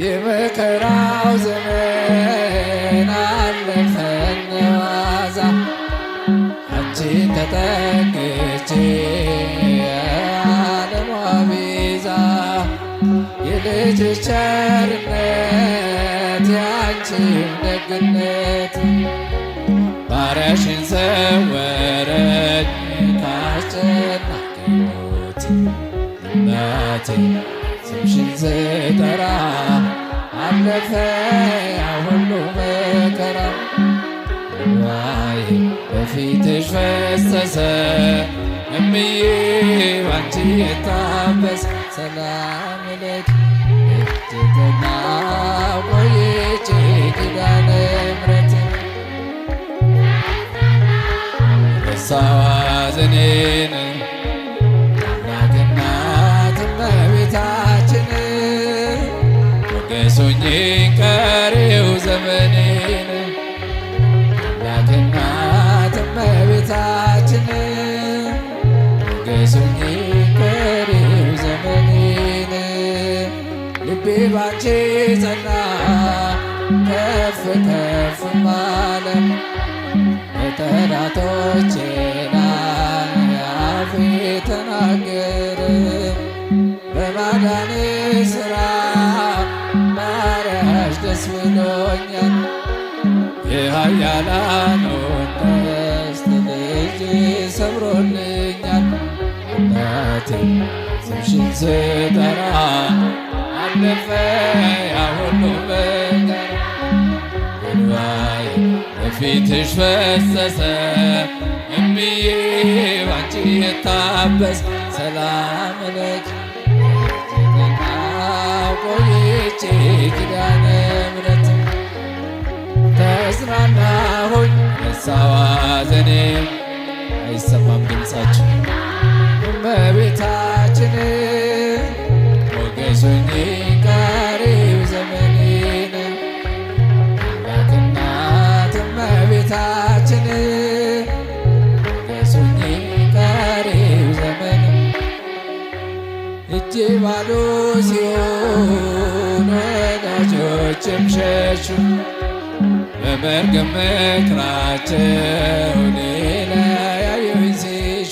የመከራው ዘመን አለፈ ዋዛ አንቺን ተጠግቼ የዓለሟ ቤዛ የልጅሽ ቸርነት ያንቺም ደግነት ባሪያሽን ሰወረኝ ካስጨናቂው ሞት። እናቴ ስምሽን ስጠራ አለፈ ያ ሁሉ መከራ። እንባዬ በፊትሽ ፈሰሰ እምዬ ባንቺ የታበሰ። ሰላም ለኪ እጅግና ቆይቼ ኪዳነ ምሕረት ረሳዋ ሐዘኔን አምላክ እናት እመቤታችን ሞገሱኝ ቀሪው ዘመኔን። አምላክ እናት እመቤታችን ሞገሱኝ ቀሪው ዘመኔን። ልቤ ባንቺ ጸና ከፍ ከፍ አለ በጠላቶቼ ላይ አፌ ተናገረ። በማዳን ስራ ባሪያሽ ደስ ብሎኛል። የኃያላኑን ቀስት ልጅ ሰብሮልኛል። እናቴ ስምሽን ስጠራ አለፈ ያ ሁሉ መከራ። እንባዬ በፊትሽ ፈሰሰ እምዬ ባንቺ የታበስ። ሰላም ለኪ ቆይቼ ኪዳነ ምሕረት ተጽናናሁኝ ረሳዋ ሐዘኔ። አይሰማም ድምፃችሁ። እመቤታችን ሞገሱኝ ቀሪው ዘመኔን። አምላክ እናት እመቤታችን ሞገሱኝ ቀሪው ዘመን። እጄ ባዶ ሲሆን ወዳጆችም ሸሹ በመርገም ምክራቸው ሊለያዩኝ ሲሹ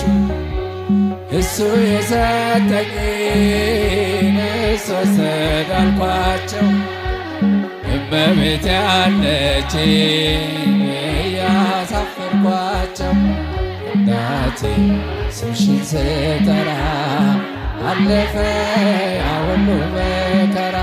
እሱ የሰጠኝን እሱ ወሰደ አልኳቸው እመቤቴ አለችኝ እያሳፈርኳቸው። እናቴ ስምሽን ስጠራ አለፈ ያ ሁሉ መከራ።